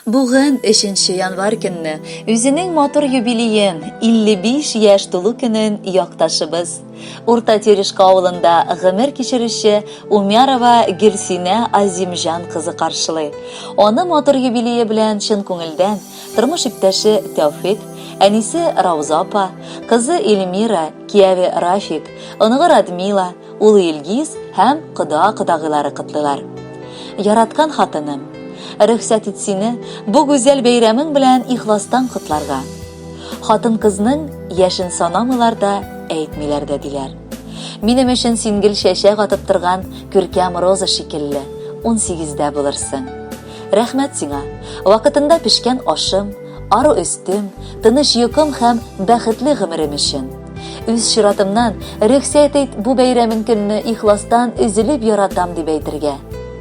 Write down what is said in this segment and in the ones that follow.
Бүген, өченче январь көнне, үзенең матур юбилеен, 55 яшь тулу көнен якташыбыз, Урта Терешка авылында гомер кичерүче Умярова Гөлсинә Азимҗан кызы каршылый. Аны матур юбилее белән чын күңелдән тормыш иптәше Тәүфик, әнисе Рауза апа, кызы Эльмира, кияве Рафик, оныгы Радмила, Улы Илгиз һәм кода-кодагыйлары котлыйлар. Яраткан хатыным, рөхсәт ит сине бу гүзәл бәйрәмең белән ихластан котларга. Хатын-кызның яшен санамыйлар да, әйтмиләр дә диләр. Минем өчен син гел чәчәк атып торган күркәм роза шикелле, 18-дә булырсың. Рәхмәт сиңа. Вакытында пешкән ашым, ару өстем, тыныч йокым һәм бәхетле гомерем өчен. Үз чиратымнан, рөхсәт ит бу бәйрәмең көнне ихластан өзелеп яратам дип әйтергә.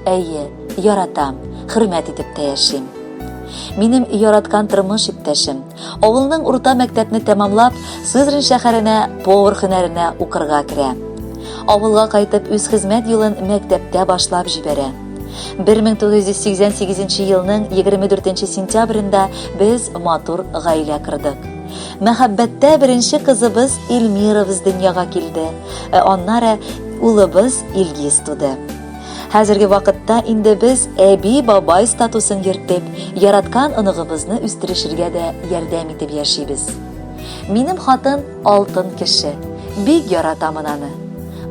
Әйе, яратам, хөрмәт итеп тә яшим. Минем яраткан тормыш иптәшем, авылның урта мәктәпне тәмамлап, Сызрань шәһәренә повар һөнәренә укырга керә. Авылга кайтып үз хезмәт юлын мәктәптә башлап җибәрә. 1988 елның 24 сентябрендә без матур гаилә кордык. Мәхәббәттә беренче кызыбыз Эльмирабыз дөньяга килде, ә аннары улыбыз Илгиз туды. Хәзерге вакытта инде без әби-бабай статусын йөртеп, яраткан оныгыбызны үстерешергә дә ярдәм итеп яшибез. Минем хатын алтын кеше, бик яратамын аны.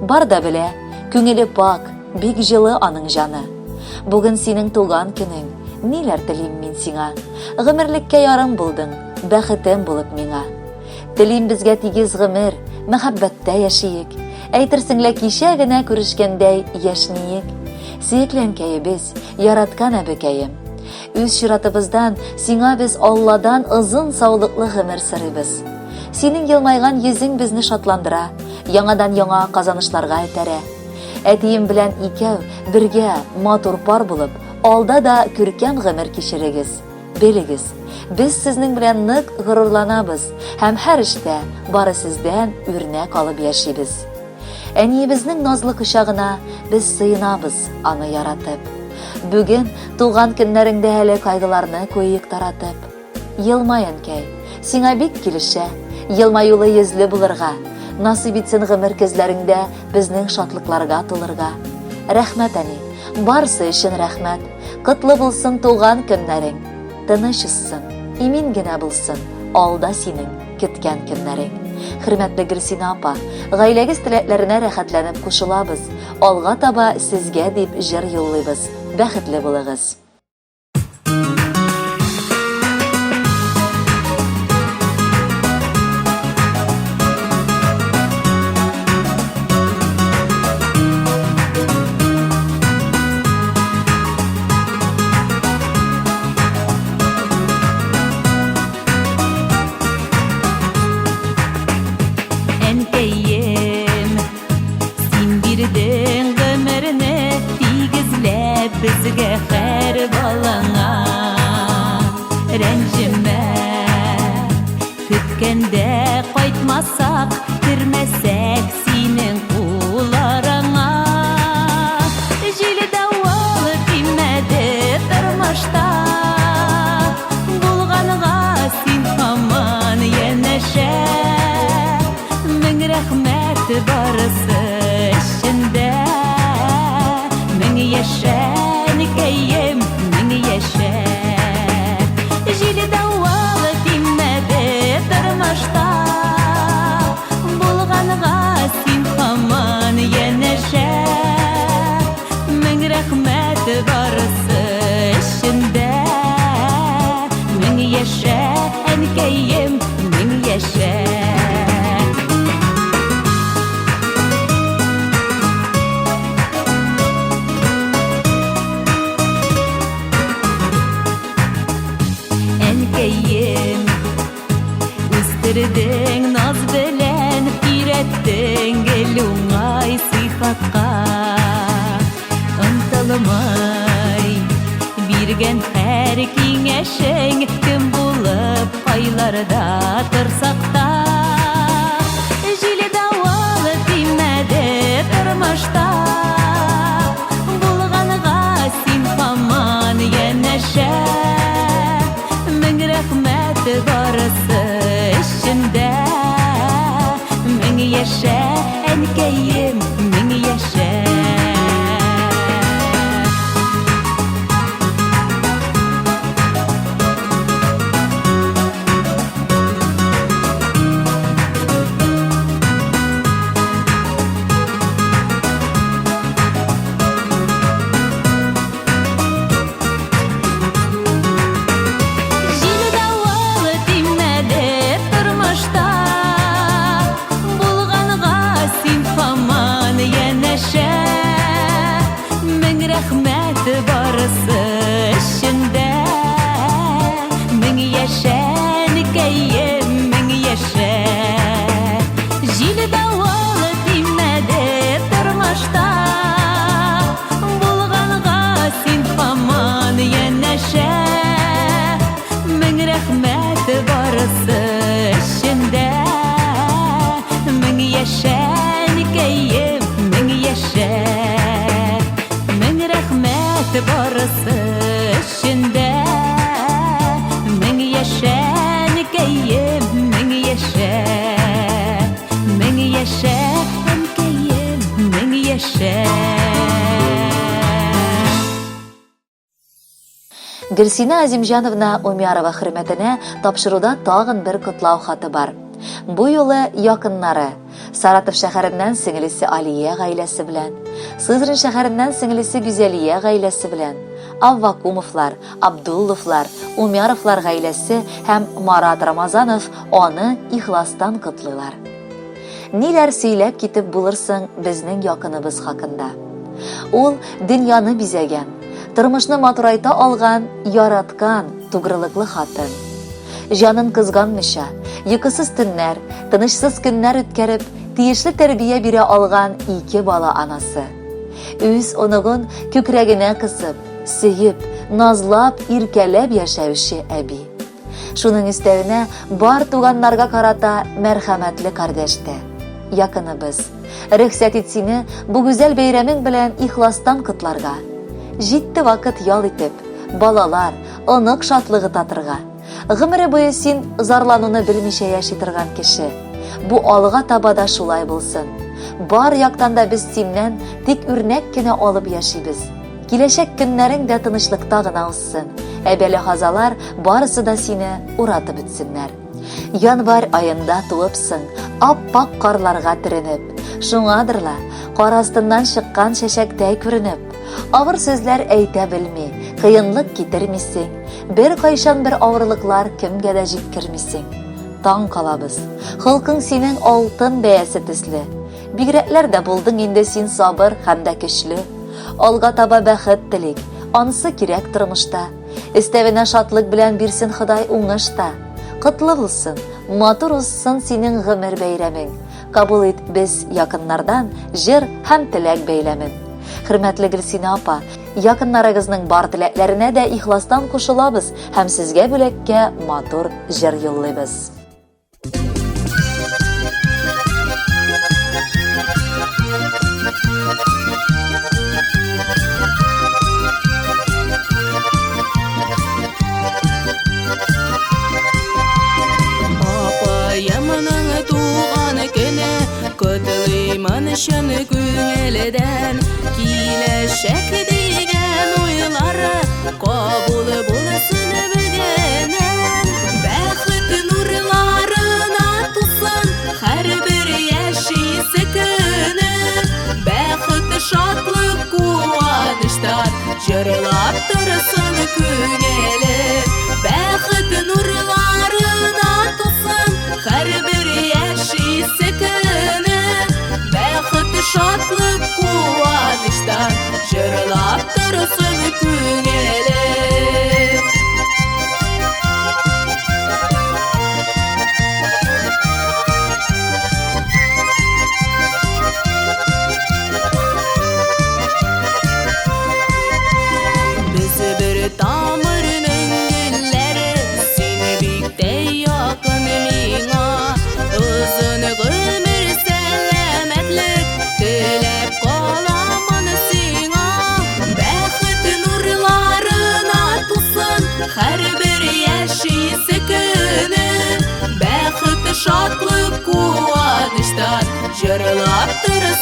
Бар да белә, күңеле пакь, Бик җылы аның җаны. Бүген синең туган көнең, ниләр телим мин сиңа. Гомерлеккә ярым булдың, бәхетем булып миңа. Телим безгә тигез гомер, мәхәббәттә яшиек. Әйтерсең лә кичә генә күрешкәндәй яшьниек. Сөекле әнкәебез, яраткан әбекәем. Үз чиратыбыздан сиңа без Алладан озын саулыклы гомер сорыйбыз. Синең елмайган йөзең безне шатландыра, яңадан-яңа казанышларга этәрә. Әтием белән икәү, бергә, матур пар булып, алда да күркәм гомер кичерегез. Белегез, без сезнең белән нык горурланабыз һәм һәр эштә бары сездән үрнәк алып яшибез. Әниебезнең назлы кочагына без сыенабыз, аны яратып. Бүген туган көннәреңдә әле кайгыларны куйыйк таратып. Елмай, әнкәй, сиңа бик килешә, Елмаюлы йөзле булырга. Насыйп итсен гомер көзләреңдә Безнең шатлыкларга тулырга. Рәхмәт, әни, барсы өчен рәхмәт. Котлы булсын туган көннәрең. Тыныч узсын, имин генә булсын Алда синең көткән көннәрең. Хөрмәтле Гөлсинә апа, гаиләгез теләкләренә рәхәтләнеп кушылабыз. Алга таба сезгә дип җыр юллыйбыз. Бәхетле булыгыз. Әнкәем, Син бирдең гомерне тигезләп безгә һәр балаңа. Рәнҗемә, көткәндә кайтмасак, кермәсәк синең кул араңа. Җил давыл тимәде тормышта, булганга син һаман янәшә. Мең рәхмәт барысы өчен дә. Мең яшә, әнкәем, мең яшә. Җил давыл тимәде тормышта. Булганга син һаман янәшә. Мең рәхмәт барысы өчен дә. Мең яшә, әнкәем, мең яшә. Әнкәем, үстердең наз белән, өйрәттең гел уңай сыйфатка. Онтылмай биргән һәр киңәшең, кем булып кайларда торсак та. Җил давыл тимәде тормышта, булганга син һаман янәшә. әнкәем, мең яшә. Җил-давыл тимәде тормышта, Булганга син һаман янәшә. Мең рәхмәт барысы өчен дә. Мең яшә, әнкәем, мең яшә. Җил-давыл тимәде тормышта, Булганга син һаман янәшә. Мең рәхмәт барысы өчен дә. Мең яшә, әнкәем, мең яшә. Мең рәхмәт барысы өчен дә. Мең яшә, әнкәем, мең яшә. Мең яшә, әнкәем, мең яшә. Гөлсинә Азимҗановна Умярова хөрмәтенә тапшыруда тагын бер котлау хаты бар. Бу юлы якыннары Саратов шәһәреннән сеңелесе Алия гаиләсе белән, Сызрань шәһәреннән сеңелесе Гүзәлия гаиләсе белән, Аввакумовлар, Абдулловлар, Умяровлар гаиләсе һәм Марат Рамазанов аны ихластан котлыйлар. Ниләр сөйләп китеп булыр соң безнең якыныбыз хакында? Ул дөньяны бизәгән, тормышны матурайта алган, яраткан, тугрылыклы хатын. Җанын кызганмыйча, йокысыз төннәр, тынычсыз көннәр үткәреп, тиешле тәрбия бирә алган ике бала анасы. Үз оныгын күкрәгенә кысып, сөеп, назлап, иркәләп яшәүче әби. Шуның өстәвенә бар туганнарга карата мәрхәмәтле кардәш тә. Якыныбыз, рөхсәт ит сине бу гүзәл бәйрәмең белән ихластан котларга. Җитте вакыт ял итеп, балалар, онык шатлыгы татырга. Гомере буе син зарлануны белмичә яши торган кеше. Бу алга таба да шулай булсын. Бар яктан да без синнән тик үрнәк кенә алып яшибез. Киләчәк көннәрең дә тынычлыкта гына узсын, ә бәла-казалар барысы да сине уратып үтсеннәр. Январь аенда туыпсың, ап-ак карларга төренеп. Шуңадыр ла, кар астыннан чыккан чәчәктәй күренеп. Авыр сүзләр әйтә белми, кыенлык китермисең. Беркайчан бер авырлыклар кемгә дә җиткермисең. Таң калабыз. Холкың синең алтын бәясе төсле. Бигрәкләр дә булдың инде син сабыр һәм дә көчле. Алга таба бәхет телик, ансы кирәк тормышта. Өстәвенә шатлык белән бирсен Ходай уңыш та. Котлы булсын, матур узсын синең гомер бәйрәмең. Кабул ит без якыннардан җыр һәм теләк бәйләмен. Хөрмәтле Гөлсинә апа, якыннарыгызның бар теләкләренә дә ихластан кушылабыз һәм сезгә бүләккә матур җыр юллыйбыз. Апаемның туган көне котлыймын чын күңелдән. Киләчәк дигән уйлары кабул булсын бүгеннән. Бәхет нурларына тулсын һәрбер яшисе көне. Бәхет, шатлык, куаныштан җырлап торсын күңеле. Бәхет нурларына тулсын һәрбер яшисе көне. Бәхет, шатлык, куаныштан җырлап торсын күңеле. Без бер тамырның гөлләре, син бик тә якын миңа. Озын гомер, сәламәтлек теләп каламын сиңа. Бәхет нурларына тулсын һәрбер яшисе көне. Бәхет, шатлык, куаныштан җырлап торсын.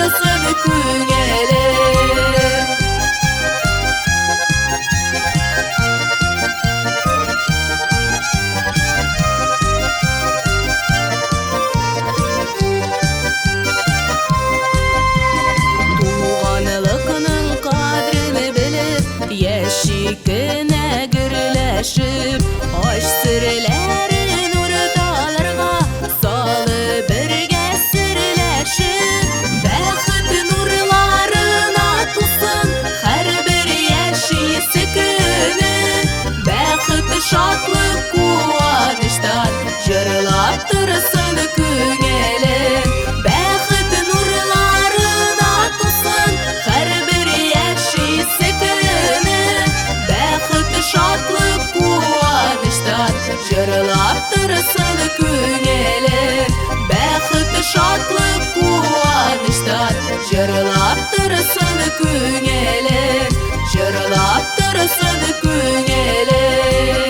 торсын күңелем. Туганлыкның кадерен белеп, яши кенә гөрләшеп, ач серләрен урталарга салып бергә серләшеп, бәхет нурларына тулсын һәрбер яшисе көне, бәхет, шатлык, куаныштан җырлап торсын күңелем. Бәхет нурларына тулсын һәрбер яшисе көне, бәхет, шатлык, куаныштан җырлап торсын күңелем. Бәхет, шатлык, куаныштан җырлап торсын күңелем. Җырлап торсын күңелем.